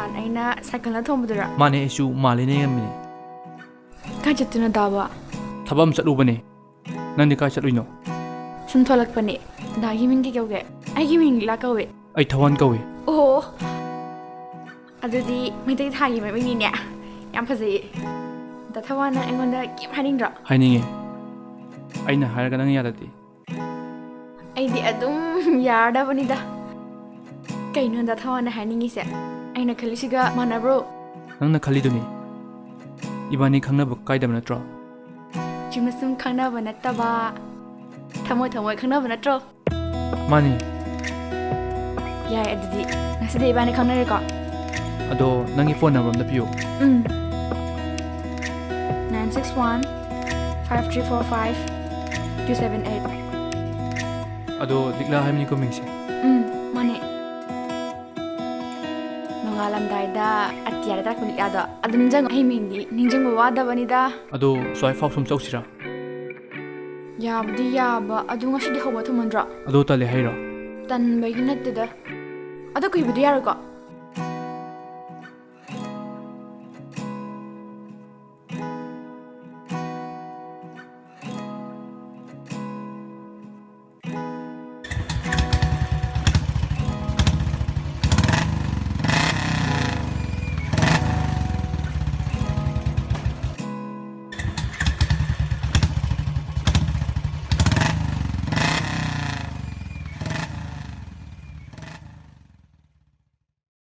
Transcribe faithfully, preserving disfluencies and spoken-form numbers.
ꯑꯩꯅ ꯁꯥꯏꯀꯜꯅ ꯊꯣꯝꯕꯗꯨꯔꯥ? ꯃꯥꯅꯦ, ꯑꯩꯁꯨ ꯃꯥꯜꯂꯦꯅ ꯌꯦꯡꯉꯝꯃꯤꯅꯦ꯫ ꯀꯥꯏ ꯆꯠꯇꯣꯏꯅꯣ ꯗꯥꯕꯣ? ꯊꯕꯛ ꯑꯃ ꯆꯠꯂꯨꯕꯅꯦ꯫ ꯅꯪꯗꯤ ꯀꯥꯏ ꯆꯠꯂꯨꯏꯅꯣ? ꯁꯨꯝ ꯊꯣꯛꯂꯛꯄꯅꯦ꯫ ꯗꯥꯒꯤ ꯃꯤꯡ ꯀꯩ ꯀꯧꯒꯦ? ꯑꯩꯒꯤ ꯃꯤꯡ ꯂꯤꯂꯥ ꯀꯧꯋꯦ꯫ ꯑꯩ ꯊꯋꯥꯟ ꯀꯧꯏ꯫ ꯑꯣ, ꯑꯗꯨꯗꯤ ꯃꯩꯇꯩ ꯊꯥꯒꯤ ꯃꯃꯤꯡꯅꯤꯅꯦ꯫ ꯌꯥꯝ ꯐꯖꯩꯌꯦ꯫ ꯗꯥ ꯊꯋꯥꯟꯅ ꯑꯩꯉꯣꯟꯗ ꯀꯩꯝ ꯍꯥꯏꯅꯤꯡꯗ꯭ꯔꯣ? ꯍꯥꯏꯅꯤꯡꯉꯦ꯫ ꯑꯩꯅ ꯍꯥꯏꯔꯒ ꯅꯪ ꯌꯥꯗꯗꯤ? ꯑꯩꯗꯤ ꯑꯗꯨꯝ ꯌꯥꯔꯗꯕꯅꯤꯗ꯫ ꯀꯩꯅꯣ ꯗꯥ ꯊꯋꯥꯟꯅ ꯍꯥꯏꯅꯤꯡꯉꯤꯁꯦ? ꯑꯩꯅ ꯈꯜꯂꯤꯁꯤꯒ ꯃꯥꯟꯅꯕ꯭ꯔꯣ? ꯅꯪꯅ ꯈꯜꯂꯤꯗꯨꯅꯤ꯫ ꯏꯕꯥꯅꯤ ꯈꯪꯅꯕ ꯀꯥꯏꯗꯕ ꯅꯠꯇ꯭ꯔꯣ? ꯆꯨꯝꯅ ꯁꯨꯝ ꯈꯪꯅꯕ ꯅꯠꯇꯕ, ꯊꯃꯣꯏ ꯊꯃꯣꯏ ꯈꯪꯅꯕ ꯅꯠꯇ꯭ꯔꯣ? ꯃꯥꯅꯤ꯫ ꯌꯥꯏ, ꯑꯗꯨꯗꯤ ꯉꯁꯤꯗꯤ ꯏꯕꯥꯅꯤ ꯈꯪꯅꯔꯦꯀꯣ? ꯑꯗꯣ ꯅꯪꯒꯤ phone number ꯑꯝꯇ ꯄꯤꯌꯨ꯫ ꯎꯝ꯫ Nine six one five three four five two seven eight꯫ ꯑꯗꯣ ꯂꯤꯛꯂꯥ ꯍꯥꯏꯕꯅꯤꯀꯣ ꯃꯤꯡꯁꯦ? ꯎꯝ, ꯃꯥꯅꯦ꯫ ꯅꯣꯡꯉꯥꯜꯂꯝꯗꯥꯏꯗ ꯑꯇꯤꯌꯥꯗ ꯇꯥꯔꯛꯄ ꯂꯤꯛꯂꯥꯗꯣ ꯑꯗꯨꯝ ꯅꯤꯡꯁꯤꯡꯉꯣ꯫ ꯑꯩ ꯃꯤꯡꯗꯤ ꯅꯤꯡꯁꯤꯡꯕ ꯋꯥꯗꯕꯅꯤꯗ꯫ ꯑꯗꯣ ꯁ꯭ꯋꯥꯏ ꯐꯥꯎ ꯁꯨꯝ ꯆꯧꯁꯤꯔꯥ? ꯌꯥꯕꯨꯗꯤ ꯌꯥꯕ, ꯑꯗꯨ ꯉꯁꯤꯗꯤ ꯍꯧꯕ ꯊꯨꯃꯟꯗ꯭ꯔꯣ? ꯑꯗꯣ ꯇꯜꯂꯦ ꯍꯥꯏꯔꯣ? ꯇꯟꯕꯒꯤ ꯅꯠꯇꯦꯗ꯫ ꯑꯗꯣ ꯀꯨꯏꯕꯗꯤ ꯌꯥꯔꯣꯏꯀꯣ?